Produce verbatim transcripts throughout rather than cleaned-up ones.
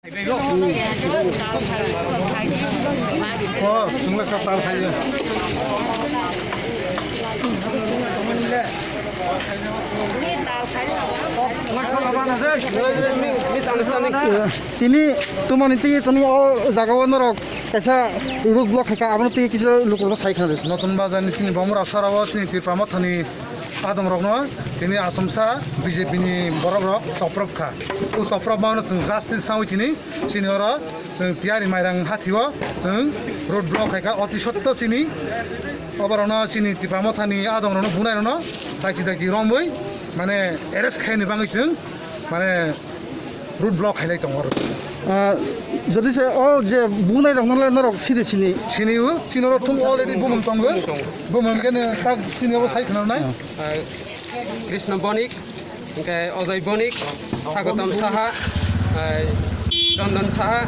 Oh, chwngla ka tal khai. Misunderstanding. Tini tumani twi tini o jaga o norok kaisa road block khaika, abono twi kisa lukurok sai khna. Notun Bazar ni sini Bomra sara o sini Tipra Mothani adongrokno tini Achomsa B J P ni borokrok choprop kha. O choprop mano chwng justice sawi tini sini oro chwng tiyari mairang hathio chwng road block khaika oti sotto sini oborokno sini Tipra Mothani adongrokno bunairokno daki daki romwi mane arrest khaini bagwi chwng mane road block khailai tongo oro. Ah, jodi se o je bunai rok nole norok sidi sini. Sini o, sini oro thung already bumung tongo. Bumung kene tak sini o sai khna nai. Ah, Krishna Bonik, hingke Ojay Bonik, Sagotam Saha, ah, Chandan Saha,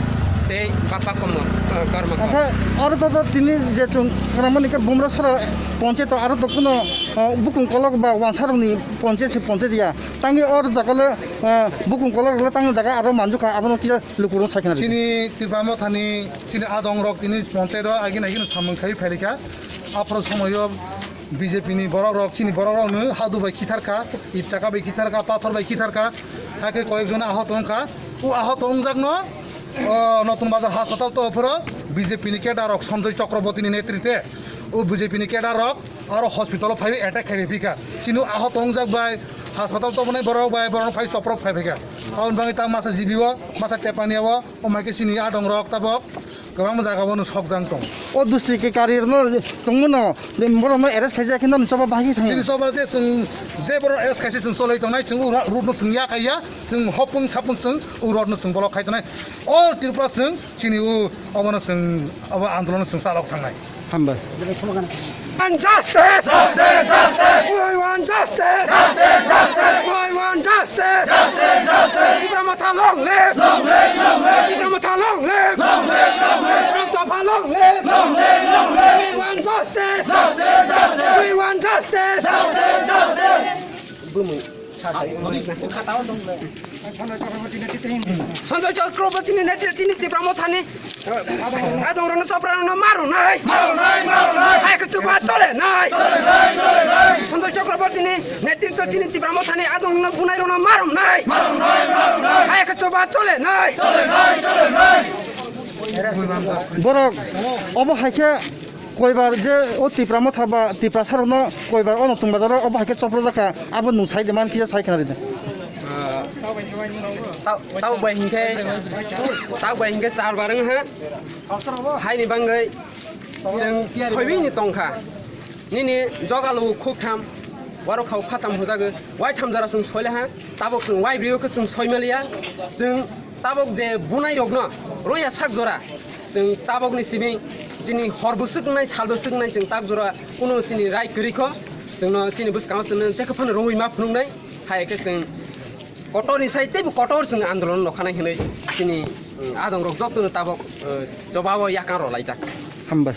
tei Bapa Komor, ah, Karma Kor. Akhe aro to, to tini je chung khna mani ke Bumra sara ponche to aro to kuno, ah, bukung kolok ba wansaroni ponche se ponche dia. Tangi or jakole, ah, bukung kolok le tangi jaga aro manjuka abono kisa lukurok sai khna. Chini Tipra Mothani chini adongrok tini ponche ro agini agini samung khai phailika. Aphro somoyo B J P ni borokrok, chini borokrokno hadu bai khitharkha, ip chaka bai khitharkha, pathor bai khitharkha, hakhe koyekjon ahot wngkha. O ahot wngjakno, o, Notun Bazar hospital to phoro B J P ni cadre rok Sanjoy Chakraborty ni netrite, o B J P ni cadre rok aro hospital o phaiwi attack khaiwi phika. Chini ahot wngjak bai hospital tobonai borok bai borok phai choprok phai phika. Aboni bagwi ta masa G B o, masa Tepania o, o mai khe chini adongrok tabok. Kwbangma jaga bono sokjang tong. O dusti ke kari rwno tongmano, borokno arrest khaijak khe nang choba bahai thang. Chini choba je chwng je borok arrest khaise chwng cholai tongnai, chwng o road no chwng ya kaiya, chwng hopung sapung chwng o road no chwng block khai tongnai. All Tripura chwng chini o obono chwng obo andolon chwng chalok thangnai. Hambai. Want justice! Justice! Justice! We want justice! Justice! Justice! We want justice! Justice! Justice! Tipra Motha long live! Long live! Long live! Tipra Motha long live! Long live! Long live! Tipra Motha long live! Long live! Long live! We want justice! Justice! Justice! We want justice! Justice! Justice! Bumung. Sanjoy Chakraborty ni netrite chini Tipra Mothani adongrokno choprarokno marunai. Marunai, marunai. Hai khe chuba cholenai. Cholenai, cholenai. Sanjoy Chakraborty ni netrite chini Tipra Mothani adongrokno bunairokno marunai. Marunai, marunai. Hai khe chuba cholenai. Cholenai, cholenai. Borok obo hai khe koibar je o Tipra Motha ba Tiprasa rokno koibar o Notun Bazar o obo hai khe choprojak kha, abo nwng sai de man kisa sai khna ride. Ah, tau, tau bai hinkhe, tau bai hinkhe char bar wng ha. Haini bangwi chwng soibini tongkha. Nini jogalu khuktham, warok khau phatam hujago, waitham jora chwng soilaha, tabok chwng waibrwi khe chwng soimaliya. Chwng tabok je bunairokno roya sak jora, chwng tabokni simi chini hor bwswk wngnai, sal bwswk wngnai, chwng tak jora kunu chini rai kwrwi kho, chwngno chini bwskango chwngno jekhe phano romwi ma phunuknai, hai khe chwng kotorni sai teibo kotor chwng andolon nokhanai hinwi chini, mm, adongrok jotono tabok, eh, jobabo yakang rwlaijak. Hambai.